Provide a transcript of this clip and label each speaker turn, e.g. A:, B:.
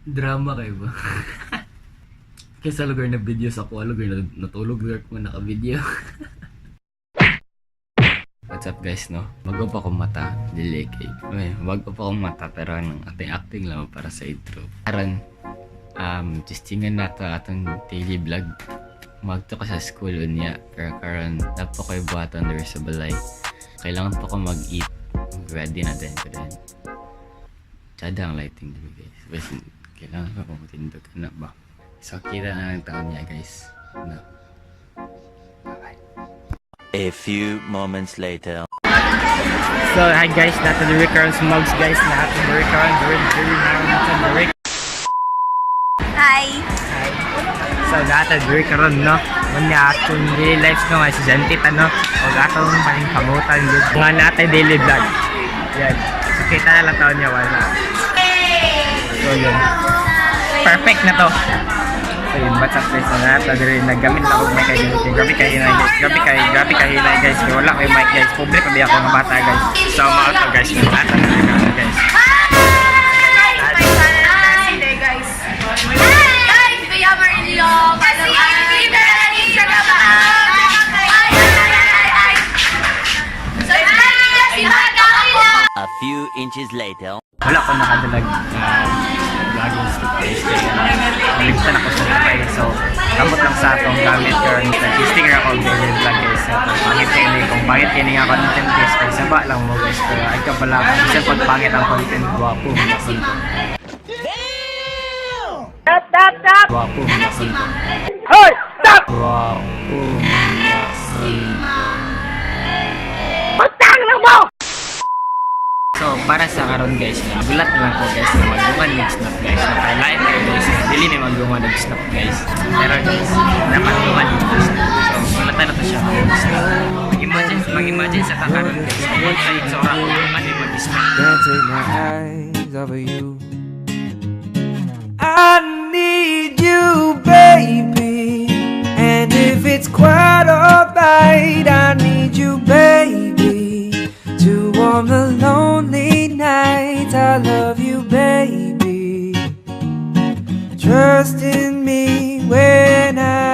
A: Drama kayo ba? Kaysa lugar na video sa kuha, lugar na natulog lugar ko naka-video. What's up, guys, no? Bago pa akong mata, dili kay. Ay, bago pa akong mata pero anong ating acting lang para sa intro. Karon testingan nato atong daily vlog. Magto ko sa school unya, pero karon naa pa ko'y buhaton diri sa balay. Kailangan pa ko mag-eat. Ready na din ko din. Tsada ang lighting diri, guys. Basta, kailangan pa ko matindog na ba? So kita na lang taon niya, guys. No. Bye-bye.
B: A few moments later.
C: So, hi guys, naa ta diri karon sa Mugs, guys, naa ta diri karon diri diri na diri.
D: Hi!
C: Hi. So, naa ta diri karon, no. Unya atong daily life, no, nga estudyante ta, no. Og atong paningkamutan gud nga naa tay daily vlog. Yan. So, kita na lang taon niya wala. So, yun. Perfect na to. So, yun, what's up, guys, naa ta diri, naggamit na og mic kay guys. Grabe kay hinay, guys. Grabe kay hinay, guys. Kay wala koy mic, guys. Pobre pa biya ako nga bata, guys. So, mao to, guys, naa ta diri karon, guys.
D: Hi, guys! Guys, Bea Marillo! Kasi Ay, ay, ay, ay! Subscribe niyo si Hana!
B: A few inches later.
C: Wala ko nakadalag vlogging stick, guys, kaya nalimtan ako sa reply. So kamot lang sa atong gamit karon, nag-sticker ako og daily vlog, guys. So pangit kini, kung pangit kini nga content, guys, kay saba lang mo, guys, pero ay kabala ko bisan pag pangit ang content, gwapo mga content. Stop, stop, stop! Gwapo mga content. Hoy! Stop! Gwapo mga content. So, para sa karon, guys, gulat na lang ko, guys, na magduman og snap, guys. Nakailain kayo, guys, dili na magduman og snap, guys. Pero guys, dapat duman og snap. So, gulatan na to siya og snap. Mag-imagine sa kakaron, guys. Kung sa itsura ko, duman ni mag-snap.
E: Can't take my eyes off of you. I need you, baby. And if it's quite alright, I need you, baby. To warm the lonely nights. I love you, baby. Trust in me when I